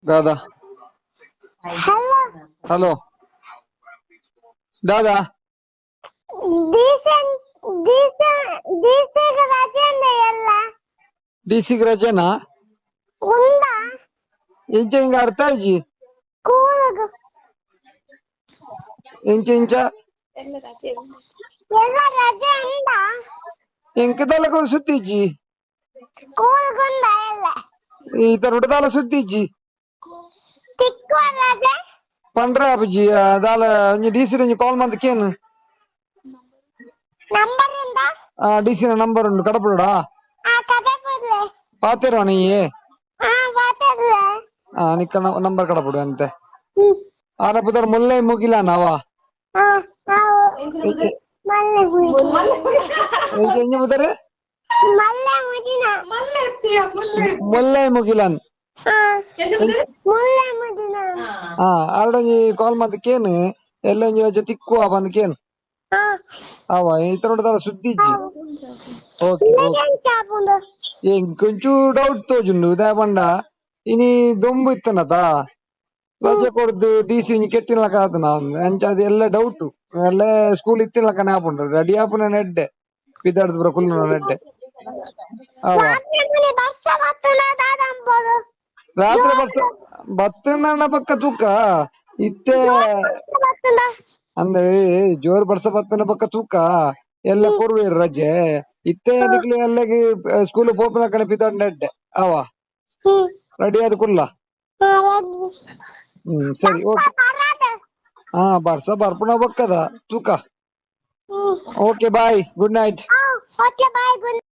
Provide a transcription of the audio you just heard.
ದಾದಾ? Hello. Hello, ದಾದಾ? ಡೀಸೆನ್ ಡೀಸೆನ್ ಡಿಸಿಗೆ ರಜೆ ಉಂಡ ಎಲ್ಲ? ಡಿ ಸಿಗ್ ರಜೆನಾ? ಉಂಡಾ? ಇಂಚ ಹಿಂಗ ಅರ್ಥ ಇಜ್ಜಿ. ಸ್ಕೂಲ್ಗ್. ಇಂಚ ಇಂಚ? ಎಲ್ಲ ರಜೆ ಉಂಡಾ? ಎಂಕ್ ದಾಲ ಸುದ್ದಿ ಇಜ್ಜಿ. ಸ್ಕೂಲ್ಗ್ ಉಂಡಾ ಎಲ್ಲ? ಈ ತರ ದಾಲ ಸುದ್ದಿ ಇಜ್ಜಿ. ತಿಕ್ಕುವ ರಜೆ? ಪಂಡ್ರ ಆಪುಜಿ. ದಾಲ ಒಂಜಿ ಡಿ ಸಿ ಒಂಜಿ ಕಾಲ್ ಮಂತ್ ಕೇನು. ನಂಬರ್ ಉಂಡಾ? ಡಿ ಸಿ ನ ನಂಬರ್ ಉಂಡು, ಕಡಪುಡಾ? ಆ, ಕಡಪುಡ್ಲೆ. ಪಾತೆರ್ವ ನೀ? ಆ, ಮಾತಾಡ್ಲೆ. ಆ, ನಿಕ್ಕ ನಂಬರ್ ಕಡಪುಡು ಅಂತೆ. ಹ್ಮ್. ಆನ ಪುದರ್ ಮುಲ್ಲೈ ಮುಗಿಲಾನ ಅವ. ಆ, ಆವು. ಮಲ್ಲೆ ಮುಗಿನ. ಎಂಚ ಎಂಚ ಪುದರ್? ಮಲ್ಲೆ ಮುಗಿನ. ಮುಲ್ಲೈ ಮುಗಿಲನ್. ಆ, ಮುಲ್ಲೆ ಮುಗಿನ. ಹಾ, ಆರಡೊಂಜಿ ಕಾಲ್ ಮಂತ್ ಕೇನು, ಎಲ್ಲ ಒಂಜಿ ರಜೆ ತಿಕ್ಕುವ ಬಂದ್ ಕೇನು. ಆ. ಅವ ಈ ತರ ದಾಲ ಸುದ್ದಿ ಇಜ್ಜಿ. Okay okay. ನಿನಗೆ ಎಂಚ ಆಪುಂಡು? ಎಂಕ್ ಒಂಚೂರು ಡೌಟ್ ತೋಜುಂಡು. ದಾಯೆ ಪಂಡ ಇನಿ ದೊಂಬು ಇತ್ತನತ, ರಜೆ ಕೊರ್ದು ಡಿ ಸಿ ಒಂಜಿ ಕೆಟ್ಟಿನಲಕ ಆತನ. ಅಂಚ ಅದು ಎಲ್ಲ ಡೌಟ್. ಎಲ್ಲ ಸ್ಕೂಲ್ ಇತ್ತಿನಲಕನೆ ಆಪುಂಡು. ರೆಡಿ ಆಪುನ ಎಡ್ಡೆ, ಪಿದಾಡ್ದು ಪೂರ ಕುಲ್ಲುನ ಎಡ್ಡೆ ಅವ. ರಾತ್ರಿ ಮನೆ ಬರ್ಸ ಬತ್ತುಂಡ ದಾದ ಅನ್ಬೋದು? ರಾತ್ರಿ ಬರ್ಸ ಬತ್ತಂದಣ್ಣ ಪಕ್ಕ ತೂಕ ಇತ್ತೆ. ಬರ್ಸ ಬತ್ತುಂಡ? ಅಂದ್ರೆ ಜೋರ್ ಬರ್ಸ ಬತ್ತನ ಪಕ್ಕ ತೂಕ, ಎಲ್ಲ ಕೊರುವೆರ್ ರಜೆ. ಇತ್ತೆ ನಿಕ್ಲೆ ಎಲ್ಲಗೆ ಸ್ಕೂಲ್ ಪೋಪುನ ಕಡೆ ಪಿದಾಡ್ಂಡ ಎಡ್ಡೆ ಅವ. ಹ್ಮ್. ರೆಡಿ ಆದ್ ಕುಲ್ಲ. ಆ, ರಜೆ. ಹ್ಮ್, ಸರಿ, ಓಕೆ. ಬರದ. ಹಾ, ಬರ್ಸ ಬರ್ಪುನ ಬೊಕ್ಕದ ತೂಕ. ಹ್ಮ್. Okay, bye, good night. Okay, bye, good.